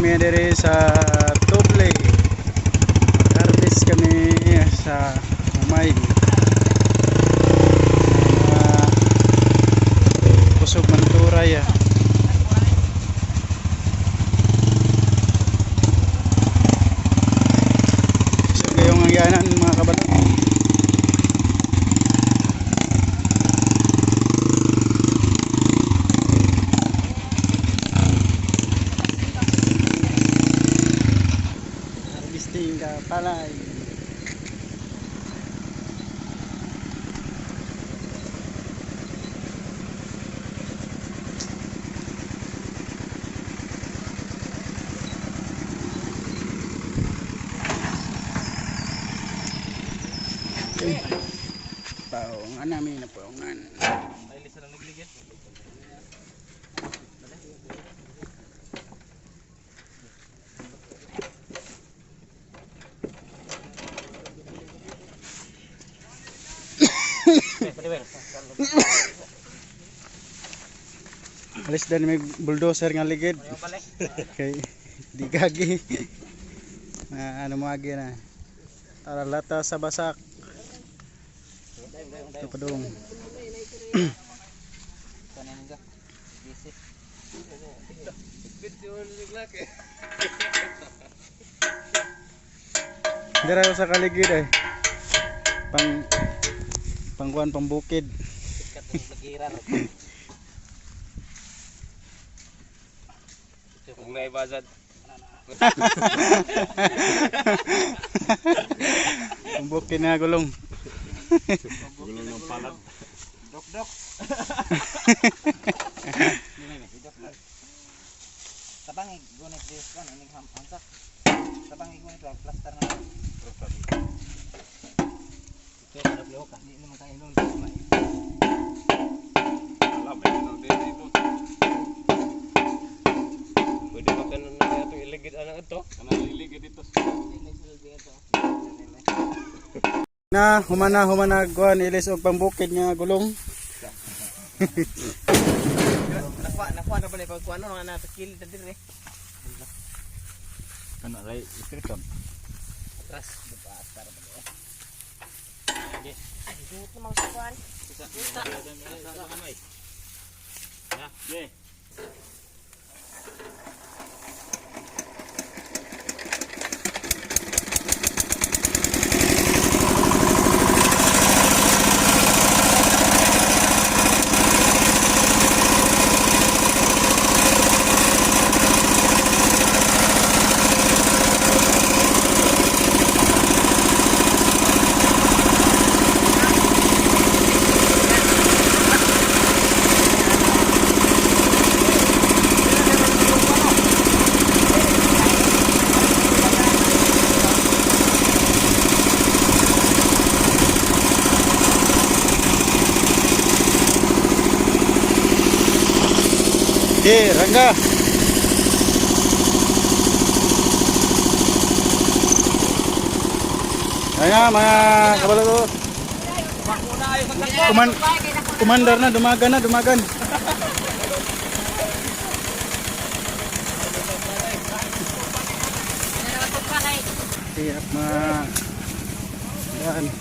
Kami diri sa Tuble. Harvest kami sa umay. Mga kusog manturay ah. So gayong ang yanan, mga kabato. Harvesting ka palay. Okay. Paungan namin na paungan. Alis din may bulldozer nga ligid. Okay. Di gagi. Na ano mo agi na. Tara lata sa basak. Ito pa dong. Dira sa kaligid ay. Pang pangkuan pambukid. Kung naibazad. Pambukid na gulong. Gulong ng palad. Dok dok. Tabang gunit this one ining ham hansak. Tabang gunit lang plaster na. Di naman tayo nun. Alam, may ganun din dito. Pwede ba kanon na kaya itong iligid anang ito? Kanang iligid dito. Na humana humana kuan ilis og pambukid nga gulong. Nakuha nakuha na pala pag kuha no nga nasa kilid na dire. Ano, ray, istriton. Atras bukas para ba eh. Ay, duot na mga kuan. Na, ye. Di, Rangga. Ayan mga kabalo. Kuman kumandar na, dumagan na, dumagan. Hirap mga yan.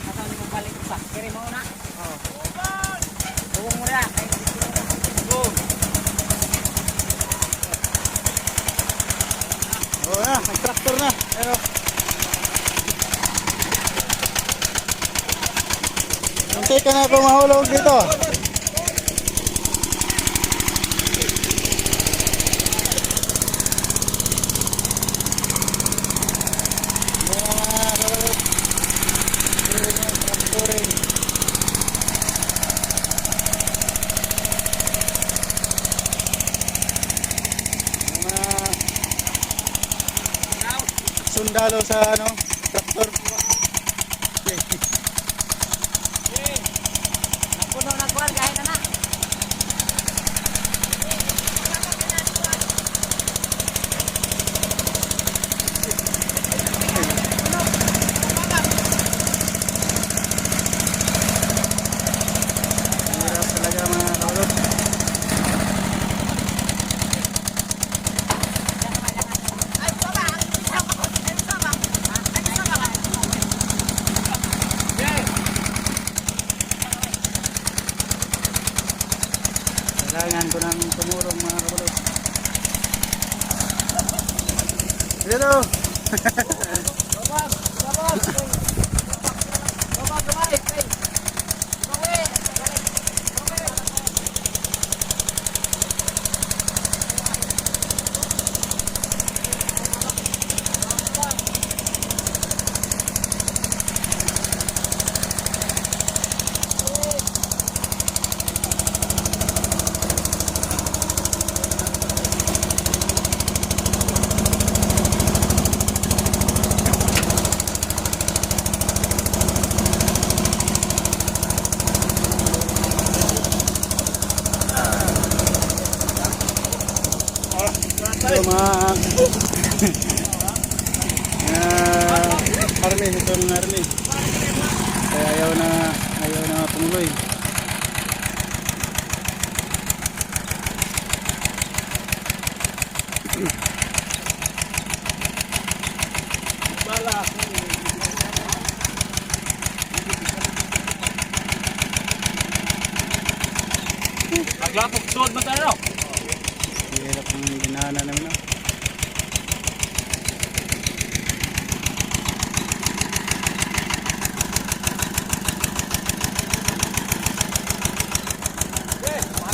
Asa ni mo balik sa kiri mo na. Oh. Tuwong mo na. Go. Oo na, nag-tractor na. Pero hintay ka na ako mahulog dito. Sundalo sa ano, traktor. Puno na kuan gahin na na. Dito. Babag! Babag! Babag kamay! Bawi! Ito mga army, ito ng army. Kaya ayaw na tumuloy. Naglapok suod man tayo. Hirap ang ginana namin, no?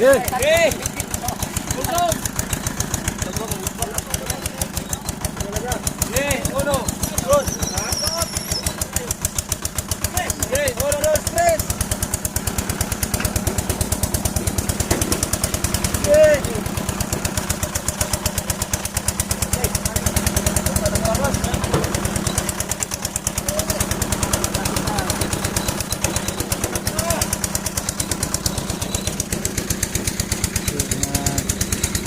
Yeah. Eh! Busog! Eh, uno, dos. Eh, uno, dos, tres. Eh.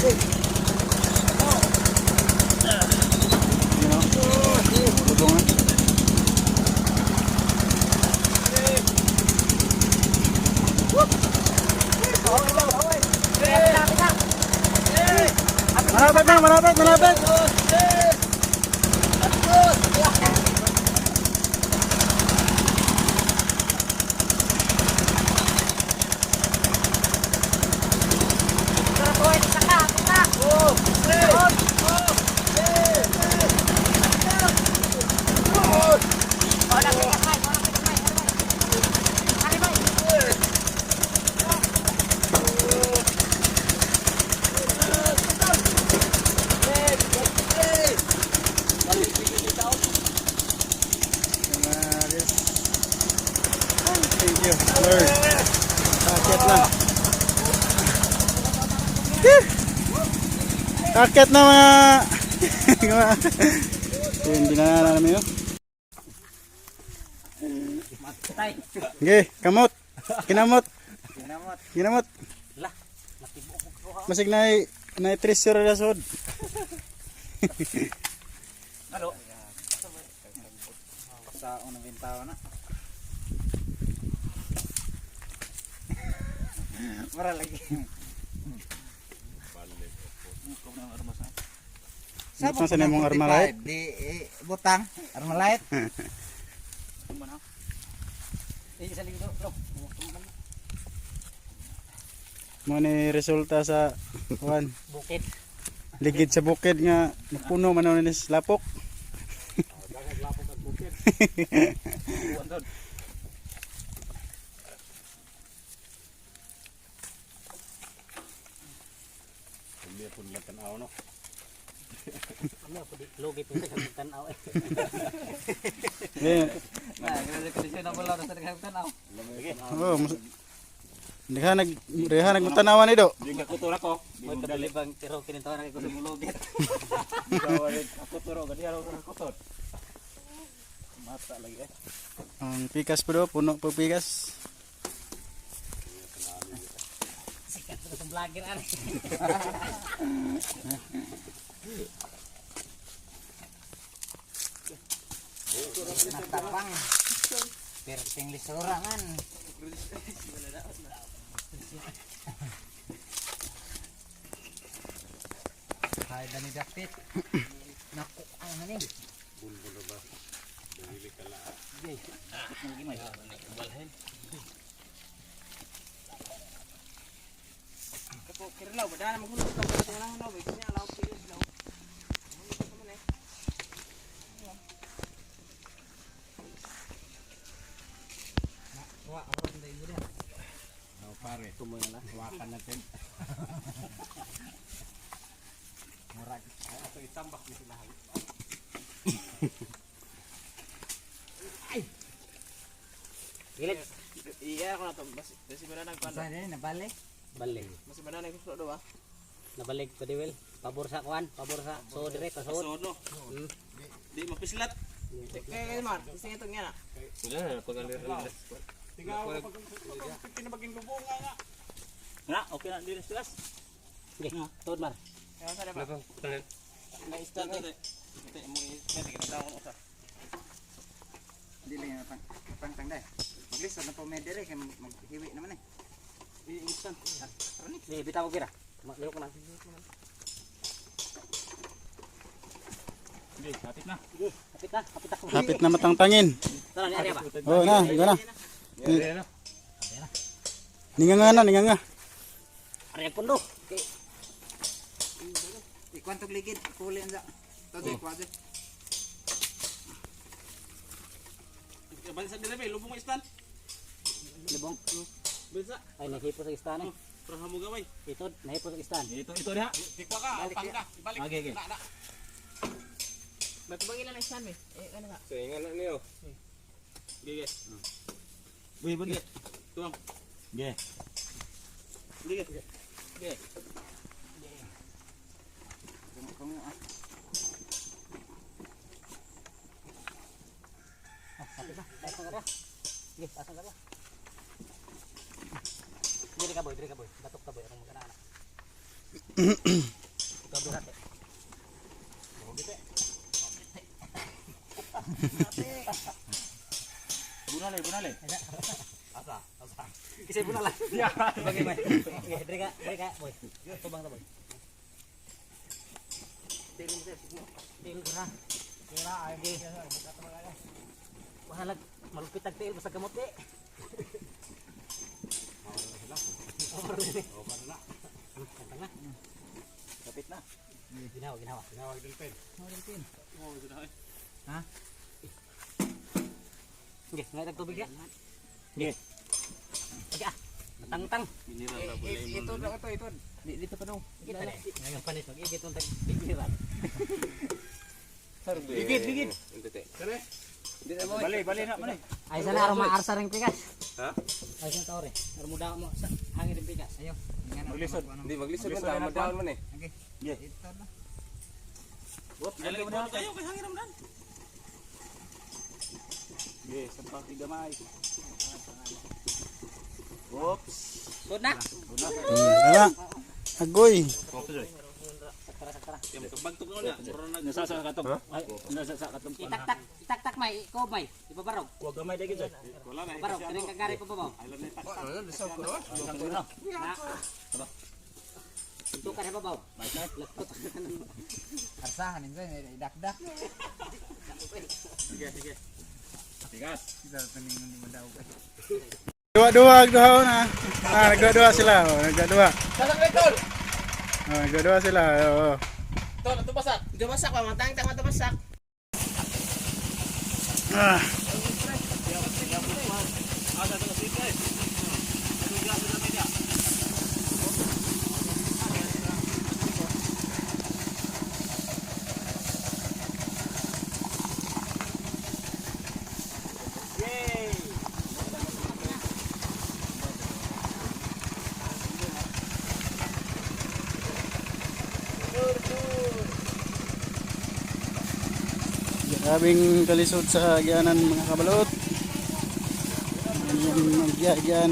You know, lubong na. Malapit na, malapit, malapit. Thank you, Lord. Akit na. Akit na mga. Hindi na namin yun. Okay, kamot. Kinamot. Kinamot. Masig na na treasure na sod. Sa unang bintawa na. Mara lagi. Butang sa nimong Armalite. Di eh, butang Armalite. Mo ni resulta sa kuan. Bukid. Ligid sa bukid nga napuno man ni lapok. Hindi po nila tanaw, no? Lugi po sa tanaw eh. Eh, Na, grabe kondisyon na wala sa tanaw. oh, Diha nag diha nagmutanawan ni do. Hindi ka kutur ako. May kadalibang tiro kinintawa na ko sa mulugit. Ako turo, gadi ako kutur. Mata lagi eh. Ang pikas po do, puno po pikas. Sikat sa itong vlogger ari. Natapang. Perting lisurangan. Hay dani dapit. Naku, ano ni? Tumoy na lang. Hawakan natin. Murag. Ato itambak ni sila. Gilid. Iya ako na to. Basi basi mananag pa. Saan din nabali? Balik. Basi mananag gusto do ba? Nabalik pa di well. Pabor sa kuan, pabor sa so dire pasod. So no. Di mapislat. Kay Mar, gusto niya itong yan ah. Na, okay na dili sila. Sige, tuod mar. Kaya sa ba? Na isda to. Ite mo ite kita ko usa. Dili nga pang pangtang dai. Maglisod na po may dire kay maghiwi naman eh. Iingitan. Sige, bitaw ko gira. Lihok na. Hindi, hapit na. Sige, hapit na, hapit na. Hapit na matangtangin. Tara, ni area ba? Oh na, go na. Ninga nga na, ninga nga. Area pundo. Okay. Ikwantog ligid, puli ang Todo ikwaje. Bansa dire be, lubong istan. Libong. Bansa. Ay, nahipo sa istan eh. Para mo gaway. Ito, nahipo sa istan. Ito ito diha. Tikwa ka, pangka, ibalik. Okay, okay. Na, na. Ba't bang ilan ang stand eh? Eh, ano ka? So ingan na niyo. Gige. Buhi buhi. Tuwang. Ge. Gige. Ge. Hapit na, taas na ka. Sige, taas na ka. Diri ka boy, diri ka boy. Batok ka boy, anong magana-ana. Ikaw duhat eh. Bunale, bunale. Kasi po na lang. Bagay boy. Sige, diri ka boy. Tubang ta boy. Tiil ko na. Tira ay. Wahalag malupit ang tiil basta gamot di. Kantang na. Kapit na. Ginawa, ginawa. Ginawa delpin. Ha? Sige, ngay tubig ya. Sige. Sige ah. Tang-tang. Mineral Eh, na pala eh, ito lang ito, ito. Dito pa nung. Kita na. Ngayon panis mag-igit mong tag-mineral. Ligid, ligid. Bali, bali na man. Ay sana aron maarsa ring pikas. Ha? Ay sana taore. Aron mo mo sa hangin ring pikas. Ayo. Maglisod. Hindi maglisod man tama down man eh. Okay. Ge. Dali mo kayo kay hangin ramdan. Ge, sampa gamay. Oops. Sud na. Tara. Agoy. Saktara saktara. Yang kabagtok na. Nasa sa katong. Ay, nasa sa katong. Itaktak, itaktak may, ikaw may. Ipabarog. Wa gamay dagi jud. Wala na. Barog, kining kagari pababaw. Na. Ito ka na babaw. Lakot. Arsahan insa idakdak. Sige, sige. Tigas. Dua-dua duha na. Ah, nagdua-dua sila. Oh, nagdua-dua. Sasang tol! Oh, nagdua-dua sila. Oo. Tol, ito basak. Ito basak pa, matang tama ito basak. Ah. Grabing kalisod sa agianan mga kabalot. Yan ang agyan.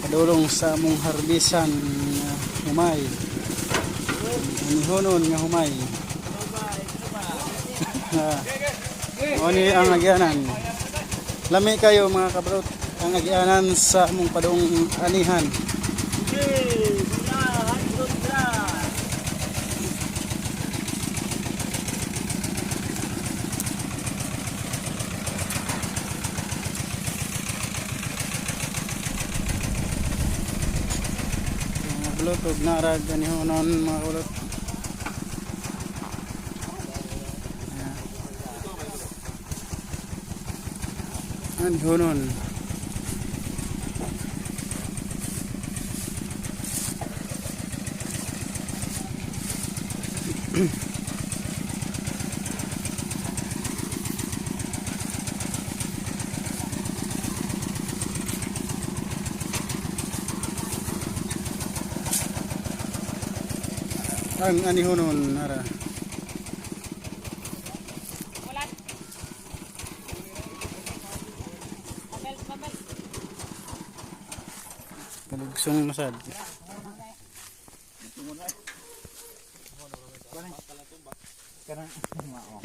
Padulong sa among harbisan nga humay. Anihonon nga humay. Ah. Mao ni ang agyanan. Lami kayo mga kabalot ang agyanan sa among padung anihan. Mga kabalot og narag anihonon mga kabalot. Anihonon. Ang anihonon ara. Kalugsong masad. Kanang mao.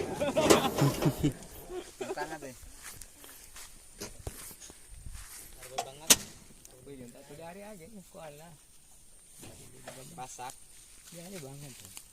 Tangan eh. Basak. Basak.